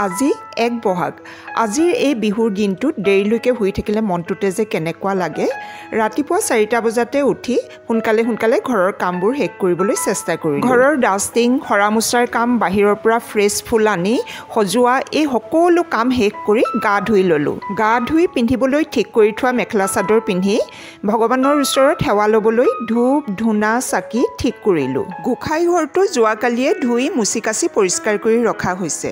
আজি 1 বহাগ। আজিৰ এই বিহুৰ দিনটোত দেৰিলৈকে শুই থাকিলে মনটোতে যে কেনেকুৱা লাগে। ৰাতিপুৱা 4টা বজাতে উঠি সোনকালে সোনকালে ঘৰৰ কামবোৰ শেষ কৰিবলৈ চেষ্টা কৰিলোঁ। ঘৰৰ ডাষ্টিং, সৰা মোচাৰ কাম, বাহিৰৰ পৰা ফ্ৰেছ ফুল আনি সজোৱা, এই সকলো কাম শেষ কৰি গা ধুই ল'লোঁ। গা ধুই পিন্ধিবলৈ ঠিক কৰি থোৱা মেখেলা চাদৰ পিন্ধি ভগৱানৰ ওচৰত সেৱা ল'বলৈ ধূপ ধূনা চাকি ঠিক কৰিলোঁ। গোঁসাই ঘৰটো যোৱাকালিয়ে ধুই মুচি কাচি পৰিষ্কাৰ কৰি ৰখা হৈছে।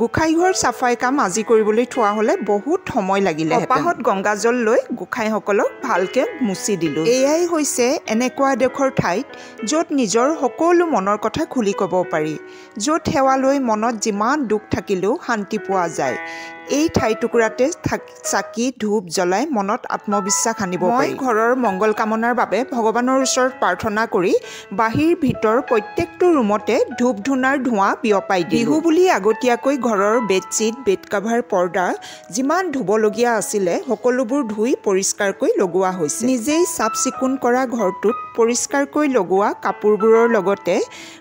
গোঁসাই ঘৰ চাফাই কাম আজি কৰিবলৈ থোৱা হ'লে বহুত সময় লাগিলে। কপাহত গংগাজল লৈ গোঁসাইসকলক ভালকৈ মুচি দিলোঁ। এয়াই হৈছে এনেকুৱা এডোখৰ ঠাইত য'ত নিজৰ সকলো মনৰ কথা খুলি ক'ব পাৰি, য'ত সেৱা লৈ মনত যিমান দুখ থাকিলেও শান্তি পোৱা যায়। এই ঠাইটুকুৰাতে চাকি ধূপ জ্বলাই মনত আত্মবিশ্বাস আনিব পাৰি। ঘৰৰ মংগল কামনাৰ বাবে ভগৱানৰ ওচৰত প্ৰাৰ্থনা কৰি বাহিৰ ভিতৰ প্ৰত্যেকটো ৰুমতে ধূপ ধূনাৰ ধোঁৱা বিয়পাই দিলোঁ। বিহু বুলি আগতীয়াকৈ ঘৰৰ বেডশ্বীট, বেড কাভাৰ, পৰ্দা যিমান ধুবলগীয়া আছিলে সকলোবোৰ ধুই পৰিষ্কাৰকৈ লগোৱা হৈছে। নিজেই চাফ চিকুণ কৰা ঘৰটোত পৰিষ্কাৰকৈ লগোৱা কাপোৰবোৰৰ লগতে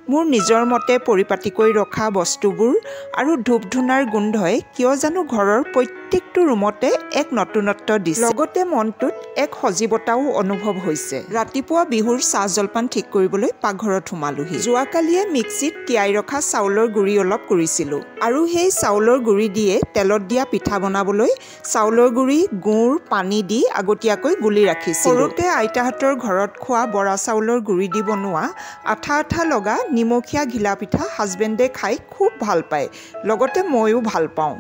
মোৰ নিজৰ মতে পৰিপাটিকৈ ৰখা বস্তুবোৰ আৰু ধূপ ধূনাৰ গোন্ধই কিয় জানো ঘৰৰ প্ৰত্যেকটো ৰুমতে এক নতুনত্ব দিছে। লগতে মনটোত এক সজীৱতাও অনুভৱ হৈছে। ৰাতিপুৱা বিহুৰ চাহ জলপান ঠিক কৰিবলৈ পাকঘৰত সোমালোহি। যোৱাকালিয়ে মিক্সিত তিয়াই ৰখা চাউলৰ গুড়ি অলপ কৰিছিলোঁ আৰু সেই চাউলৰ গুড়ি দিয়ে তেলত দিয়া পিঠা বনাবলৈ চাউলৰ গুড়ি, গুড়, পানী দি আগতীয়াকৈ গুলি ৰাখিছিলোঁ। সৰুতে আইতাহঁতৰ ঘৰত খোৱা বৰা চাউলৰ গুড়ি দি বনোৱা আঠা আঠা লগা নিমখীয়া ঘিলা পিঠা হাজবেণ্ডে খাই খুব ভাল পায়, লগতে ময়ো ভাল পাওঁ।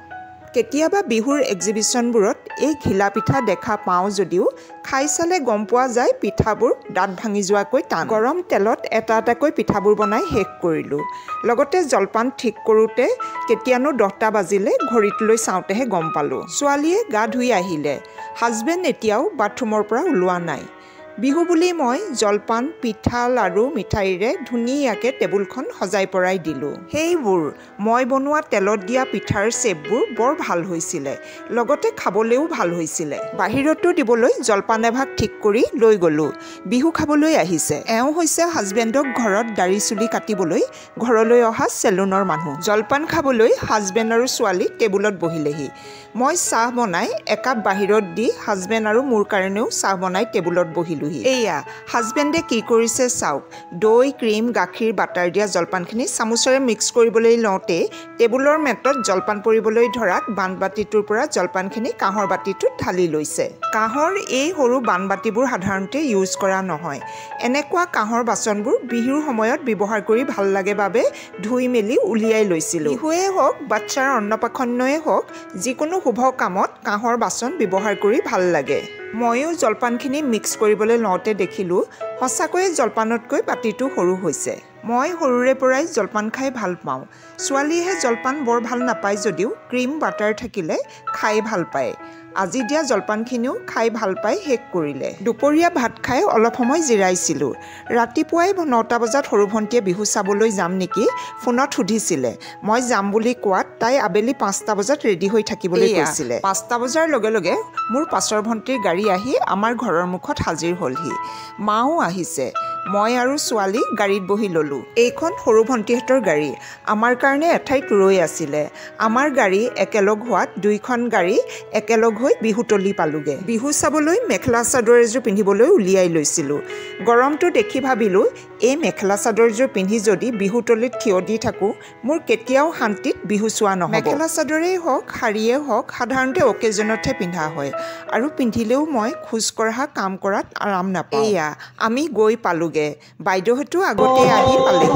কেতিয়াবা বিহুৰ এক্সিবিশ্যনবোৰত এই ঘিলা পিঠা দেখা পাওঁ যদিও খাই চালে গম পোৱা যায় পিঠাবোৰ দাঁত ভাঙি যোৱাকৈ টান। গৰম তেলত এটা এটাকৈ পিঠাবোৰ বনাই শেষ কৰিলোঁ। লগতে জলপান ঠিক কৰোঁতে কেতিয়ানো 10টা বাজিলে ঘড়ীটোলৈ চাওঁতেহে গম পালোঁ। ছোৱালীয়ে গা ধুই আহিলে, হাজবেণ্ড এতিয়াও বাথৰুমৰ পৰা ওলোৱা নাই। বিহু বুলি মই জলপান, পিঠা, লাড়ু, মিঠাইৰে ধুনীয়াকৈ টেবুলখন সজাই পৰাই দিলোঁ। সেইবোৰ মই বনোৱা তেলত দিয়া পিঠাৰ শ্বেপবোৰ বৰ ভাল হৈছিলে, লগতে খাবলৈও ভাল হৈছিলে। বাহিৰতো দিবলৈ জলপান এভাগ ঠিক কৰি লৈ গ'লোঁ। বিহু খাবলৈ আহিছে। এওঁ হৈছে হাজবেণ্ডক ঘৰত দাড়ি চুলি কাটিবলৈ ঘৰলৈ অহা চেলুনৰ মানুহ। জলপান খাবলৈ হাজবেণ্ড আৰু ছোৱালী টেবুলত বহিলেহি। মই চাহ বনাই একাপ বাহিৰত দি হাজবেণ্ড আৰু মোৰ কাৰণেও চাহ বনাই টেবুলত বহিলোঁ। এয়া হাজবেণ্ডে কি কৰিছে চাওক। দৈ, ক্ৰীম, গাখীৰ, বাটাৰ দিয়া জলপানখিনি চামুচেৰে মিক্স কৰিবলৈ লওঁতেই টেবুলৰ মেটত জলপান পৰিবলৈ ধৰাত বানবাতিটোৰ পৰা জলপানখিনি কাঁহৰ বাতিটোত ঢালি লৈছে। কাঁহৰ এই সৰু বানবাতিবোৰ সাধাৰণতে ইউজ কৰা নহয়। এনেকুৱা কাঁহৰ বাচনবোৰ বিহুৰ সময়ত ব্যৱহাৰ কৰি ভাল লাগে বাবে ধুই মেলি উলিয়াই লৈছিলোঁ। বিহুৱেই হওক, বাচ্ছাৰ অন্নপ্ৰাশনই হওক, যিকোনো শুভ কামত কাঁহৰ বাচন ব্যৱহাৰ কৰি ভাল লাগে। ময়ো জলপানখিনি মিক্স কৰিবলৈ লওঁতে দেখিলোঁ সঁচাকৈয়ে জলপানতকৈ বাতিটো সৰু হৈছে। মই সৰুৰে পৰাই জলপান খাই ভাল পাওঁ। ছোৱালীয়েহে জলপান বৰ ভাল নাপায় যদিও ক্ৰীম বাটাৰ থাকিলে খাই ভাল পায়। আজি দিয়া জলপানখিনিও খাই ভাল পাই শেষ কৰিলে। দুপৰীয়া ভাত খাই অলপ সময় জিৰাইছিলোঁ। ৰাতিপুৱাই 9টা বজাত সৰু ভণ্টিয়ে বিহু চাবলৈ যাম নেকি ফোনত সুধিছিলে। মই যাম বুলি কোৱাত তাই আবেলি 5টা বজাত ৰেডি হৈ থাকিবলৈ কৈছিলে। 5টা বজাৰ লগে লগে মোৰ পাছৰ ভণ্টিৰ গাড়ী আহি আমাৰ ঘৰৰ মুখত হাজিৰ হ'লহি। মাও আহিছে। মই আৰু ছোৱালী গাড়ীত বহি ল'লোঁ। এইখন সৰু ভণ্টিহঁতৰ গাড়ী। আমাৰ কাৰণে এঠাইত ৰৈ আছিলে। আমাৰ গাড়ী একেলগ হোৱাত দুইখন গাড়ী একেলগ হৈ বিহুতলী পালোগৈ। বিহু চাবলৈ মেখেলা চাদৰ এযোৰ পিন্ধিবলৈ উলিয়াই লৈছিলোঁ। গৰমটো দেখি ভাবিলোঁ এই মেখেলা চাদৰযোৰ পিন্ধি যদি বিহুতলীত থিয় দি থাকোঁ মোৰ কেতিয়াও শান্তিত বিহু চোৱা নহ'ব। মেখেলা চাদৰেই হওক, শাৰীয়ে হওক, সাধাৰণতে অকেজনতহে পিন্ধা হয় আৰু পিন্ধিলেও মই খোজ কঢ়া কাম কৰাত আৰাম নাপাওঁ। এয়া আমি গৈ পালোগৈ। বাইদেউহঁতো আগতে আহি পালেহি।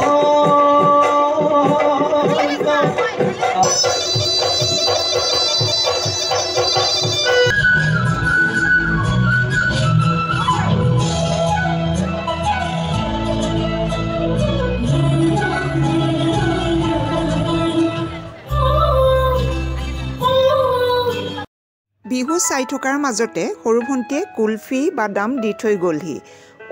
বিহু চাই থকাৰ মাজতে সৰু ভণ্টিয়ে কুলফি, বাদাম দি থৈ গ'লহি।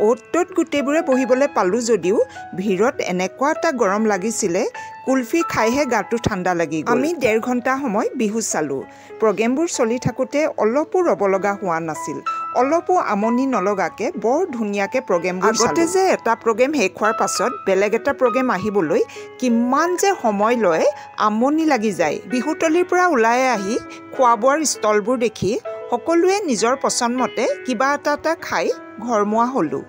অ'ত ত'ত গোটেইবোৰে বহিবলৈ পালোঁ যদিও ভিৰত এনেকুৱা এটা গৰম লাগিছিলে, কুলফি খাইহে গাটো ঠাণ্ডা লাগি গ'ল। আমি 1.5 ঘণ্টা সময় বিহু চালোঁ। প্ৰগ্ৰেমবোৰ চলি থাকোঁতে অলপো ৰ'ব লগা হোৱা নাছিল, অলপো আমনি নলগাকৈ বৰ ধুনীয়াকৈ প্ৰগ্ৰেমবোৰ। আগতে যে এটা প্ৰগ্ৰেম শেষ হোৱাৰ পাছত বেলেগ এটা প্ৰগ্ৰেম আহিবলৈ কিমান যে সময় লয়, আমনি লাগি যায়। বিহুতলীৰ পৰা ওলাই আহি খোৱা বোৱাৰ ষ্টলবোৰ দেখি সকলোৱে নিজৰ পচন্দমতে কিবা এটা এটা খাই ঘৰমুৱা হ'লোঁ।